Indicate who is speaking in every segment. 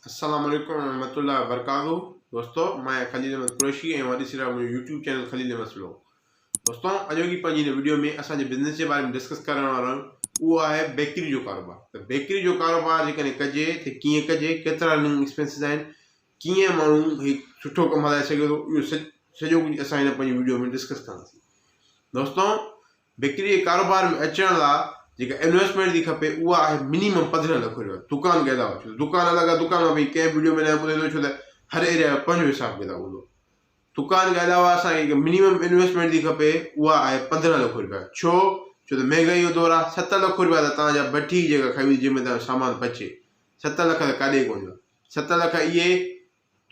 Speaker 1: السلام عليڪم ورحمة الله وبرڪاته دوستو مان آهيان خليل احمد قريشي ۽ اوهان ڏسي رهيا آهيو منهنجو يوٽيوب چينل خليل احمد سلو دوستو اڄوڪي پنهنجي هن وڊيو ۾ اسان جي بزنس جي باري ۾ ڊسڪس ڪرڻ وارا آهيون اهو آهي بيڪري جو ڪاروبار ته بيڪري جو ڪاروبار جيڪڏهن ڪجي ته ڪيئن ڪجي ڪيترا رننگ ايڪسپينسز آهن ڪيئن ماڻهو هي سٺو ڪم هلائي سگهي ٿو اهو سڄو ڪجهه اسان هن پنهنجي وڊيو ۾ ڊسڪس ڪنداسين دوستو بيڪري جي ڪاروبار ۾ اچڻ لا جيڪا انويسٽمينٽ ٿي کپي اها آهي منيمم 15 لک رپيا دڪان کان علاوه ڇو ته دڪان الڳ آهي دڪان مان پنهنجي ڪنهن به وڊيو ۾ ناهي ٻڌائيندو ڇو ته هر ايريا جو پنهنجو حساب ڪتاب هوندو دڪان کان علاوه اسان کي جيڪا منيمم انويسٽمينٽ ٿي کپي اها آهي 15 لک رپيا ڇو ڇو ته مهنگائي جو دور آهي 7 لک رپيا ته توهان جا بٺي جيڪا کائي ويندي جنهن ۾ توهان جو سامان پچي 7 لک ته ڪاڏي ڪونه ويا 7 لک اهي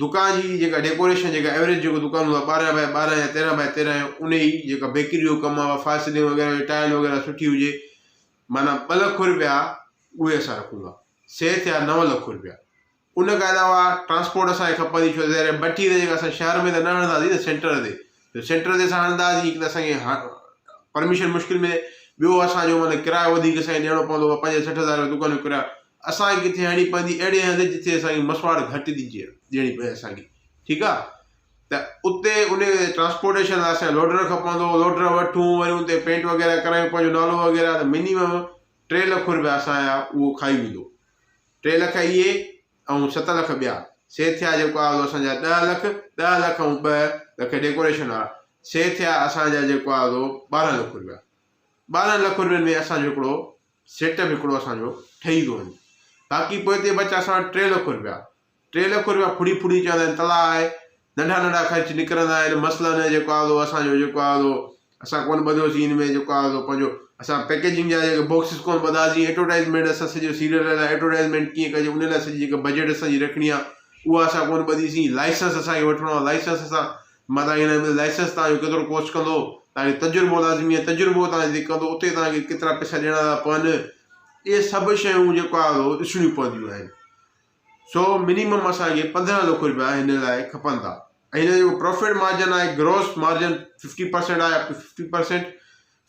Speaker 1: دڪان جي جيڪا ڊيڪوريشن جيڪا ايوريج جيڪو دڪان هوندو آهي 12 باء 12 يا 13 باء 13 جو ان جي جيڪا بيڪري جو ڪم آهي فار سيلنگ وغيره جو ٽائل وغيره سٺي هجي معنيٰ ٻه لک روپيا اهي اسان رکون ٿا سي ٿيا نو لک روپيا ان کان علاوه ٽرانسپورٽ اسانکي کپندي ڇو ته بٺي ته جيڪا اسان شهر ۾ ته نه هڻنداسين نه سينٽر تي ته سينٽر تي اسان هڻنداسين هڪ ته اسانکي پرميشن مشڪل ۾ ٻيو اسانجو معنيٰ ڪرايو وڌيڪ اسانکي ڏيڻو پوندو پنج سٺ هزار روپيا دڪان جو ڪرايو اسان کي ڪٿي هڻي پوندي اهڙي هنڌ جتي اسان کي مسواڙ گهٽ ڏجي ڏيڻي پئي اسان کي ٺيڪ آ ته اتي ان ٽرانسپورٽيشن لاء اسان کي لوڊر کپندو لوڊر وٺون وري ان تي پينٽ وغيره ڪرايون پنهنجو نالو وغيره ته منيمم ٽي لک روپيا اسان جا اهو کائي ويندو ٽي لک اهي ۽ ست لک ٻيا سي ٿيا جيڪو آ اسان جا ڏهه لک ڏهه لک ۽ ٻه لک ڊيڪوريشن وارا سي ٿيا اسان جا جيڪو آ 12 لک روپيا 12 لک روپين ۾ اسان جو هڪڙو سيٽ اپ هڪڙو اسان جو ٺهي ٿو وڃي. باقي پوئتي بچا اسان وٽ ٽي لک روپيا. ٽي لک روپيا ڦڙي ڦڙي چوندا آهن تلاء آهي. ننڍا ننڍا خرچ نڪرندا آهن. مثلاً جيڪو آهي سو اسان جو جيڪو آهي سو اسان ڪونه ٻڌيوسين ان ۾ جيڪو آهي سو پنهنجو اسان پيڪيجنگ جا جيڪي باڪسز ڪونه ٻڌاسين. ايڊورٽائزمينٽ اسان سڄو سيريل لاء ايڊورٽائزمينٽ ڪيئن ڪجي ان لاء سڄي جيڪا بجيٽ اسان جي رکڻي آهي اها اسان ڪونه ٻڌيسين. لائسنس اسان کي وٺڻو آهي لائسنس اسان مان توهان کي هن ۾ لائسنس توهان جو ڪيترو ڪوسٽ ڪندو، توهان کي تجربو لازمي آهي، تجربو توهان جتي ڪندو اتي توهان کي ڪيترا پئسا ڏيڻا ٿا پون، اهي سڀ شيون جيڪو آهي سو ڏسڻيون پونديون آهن. سو منيمم اسان کي 15 لک روپيا هن لاء کپن ٿا ۽ هن جو جيڪو پروفٽ مارجن آهي گروس مارجن 50% آهي اپ ٽو 50%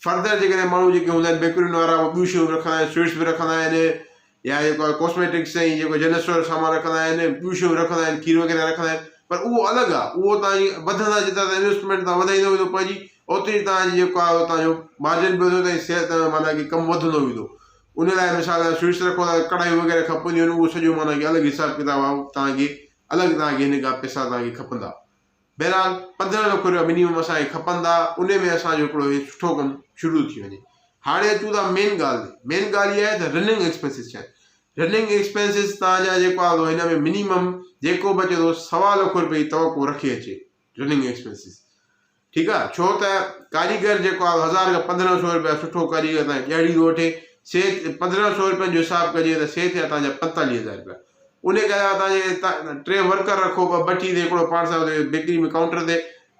Speaker 1: فردر جيڪڏهن ماڻهو جيڪي هوندا آهن بيڪرين وارا اهي ٻيون شيون به رکندا آهن سوئيٽس به رکندا آهن يا جيڪو آهي ڪاسميٽڪس ۽ جيڪو جنرل اسٽور جو سامان رکندا آهن ٻيون شيون رکندا آهن کير وغيره رکندا آهن پر اهو الڳ آهي اهو توهان جي وڌندا جيترا توهان انويسٽمينٽ توهان وڌائيندو ويندو پنهنجي اوتري توهان جي جيڪو آهي توهان جو مارجن به وڌندو ۽ سيل توهان معنيٰ ڪي ڪم وڌندو ويندو ان لاء مثال توهان سوئيٽس رکو ٿا ڪڙهايون وغيره کپنديون آهن اهو سڄو معنيٰ ڪي الڳ حساب ڪتاب آهي توهان کي الڳ توهان کي هن کان پئسا توهان کي کپندا بهرحال 15 لک رپيا منيمم اسان کي کپندا انهي ۾ اسان جو هڪڙو هي سٺو ڪم شروع ٿي وڃي. هاڻي اچون ٿا مين ڳالهه تي مين ڳالهه اها آهي ته رننگ ايڪسپينسز ڇا آهن رننگ ايڪسپينسز توهان جا جيڪو آهي هن ۾ منيمم جيڪو به اچي ٿو سوا لک رپئي جي توقع رکي اچي رننگ ايڪسپينسز ٺيڪ آهي ڇو ته ڪاريگر جيڪو آهي هزار کان 15 سو رپيا سٺو ڪاريگر تان ڏيهاڙي ٿو وٺي سي 15 سو رپين جو حساب ڪجي ته سي ٿيا تان جا 45000 رپيا ان کان علاوه تان جي ٽي ورڪر رکو ٻه بٺي تي هڪڙو پاڻ سان بيڪري ۾ ڪائونٽر تي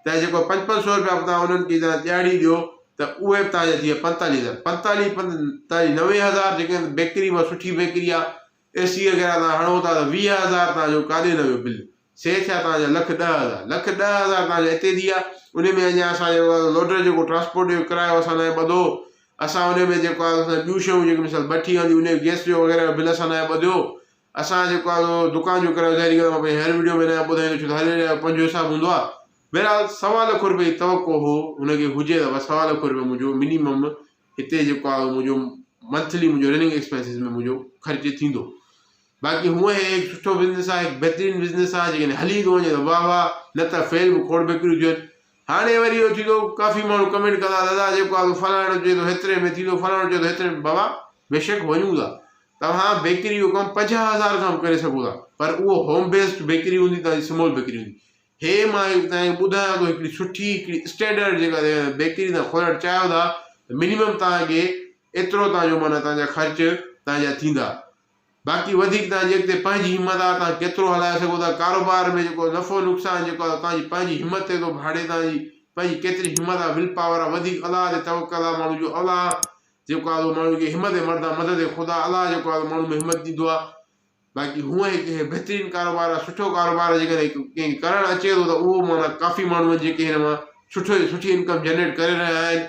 Speaker 1: ته جيڪو پنج پنج سو رپيا به تان انهن کي تان ڏيهاڙي ڏيو ته اهي به تان جا ٿي ويا 45000 45 45 90000 جيڪي بيڪري مان سٺي بيڪري آهي اي سي وغيره تان هڻو ٿا ته 20000 تان جو ڪاڏي نه ويو بل سي ٿيا توهان جا لک 10,000، لک 10,000 توهان جا اتي ٿي ويا، انهي ۾ اڃا اسان جيڪو آهي لوڊر جيڪو ٽرانسپورٽ جو ڪرايو اسان ناهي ٻڌو، اسان انهي ۾ جيڪو آهي اسان ٻيون شيون جيڪي مثال بٺي هوندي انهي جو گئس جو وغيره جو بل اسان ناهي ٻڌيو، اسان جيڪو آهي سو دڪان جو ڪرايو ظاهري ڳالهه مان پنهنجي هر وڊيو ۾ ناهي ٻڌائيندو ڇو ته هر ايريا جو پنهنجو حساب هوندو آهي. بهرحال سوا لک روپيه جي توقع هو هن کي هجي ته بس سوا لک روپيه منهنجو منيمم هتي جيڪو آهي منهنجو منٿلي منهنجو رننگ ايڪسپينسز ۾ منهنجو خرچ ٿيندو. باقي هونء هي هڪ سٺو بزنس آهي، هڪ بهترين بزنس آهي، جيڪڏهن هلي ٿو وڃي ته واهه واهه، نه ته فيل به کوڙ بيڪريون ٿيون آهن. هاڻي وري اهو ٿيندو ڪافي ماڻهو ڪمينٽ ڪندا دادا جيڪو آهي سو فلاڻو چئي ٿو هيتري ۾ ٿيندو فلاڻو چئي ٿو هيتري ۾ بابا بيشڪ وڃون ٿا توهان بيڪري جو ڪم 50,000 کان به ڪري سگهو ٿا پر اهو هوم بيسڊ بيڪري هوندي توهان جي سمال بيڪري هوندي هي مان هڪ توهان کي ٻڌايان ٿو هڪڙي سٺي هڪڙي اسٽينڊرڊ جيڪا بيڪري توهان کولڻ چاهيو ٿا ته منيمم توهان کي ايترو توهان جو معنيٰ توهان جا خرچ توهان جا ٿيندا باقي وڌيڪ توهان جي اڳتي پنهنجي همت آهي توهان ڪيترو هلائي سگهو ٿا ڪاروبار ۾ جيڪو نفعو نقصان جيڪو آهي توهان جي پنهنجي همت تي ٿو ڀاڙي توهان جي پنهنجي ڪيتري همت آهي will power آهي وڌيڪ الله تي توڪل آهي ماڻهو جو الله جيڪو آهي سو ماڻهو کي همت مردا مدد خدا الله جيڪو آهي ماڻهو ۾ همت ڏيندو آهي باقي هونء هڪ هي بهترين ڪاروبار آهي سٺو ڪاروبار آهي جيڪڏهن ڪنهن کي ڪرڻ اچي ٿو ته اهو معنيٰ ڪافي ماڻهو آهن جيڪي هن مان سٺو سٺي انڪم جنريٽ ڪري رهيا آهن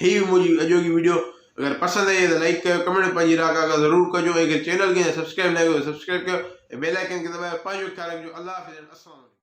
Speaker 1: هي هئي منهنجي اڄوڪي وڊيو. اگر پسند آئي ته لائيڪ ڪيو ڪمينٽ ۾ پنهنجي راء ڪا ضرور ڪجو ۽ اگر چينل کي سبسڪرائب نه ڪيو ته سبسڪرائب ڪيو ۽ بيل آئيڪن کي دٻايو پنهنجو خيال رکجو الله حافظ السلام عليڪم.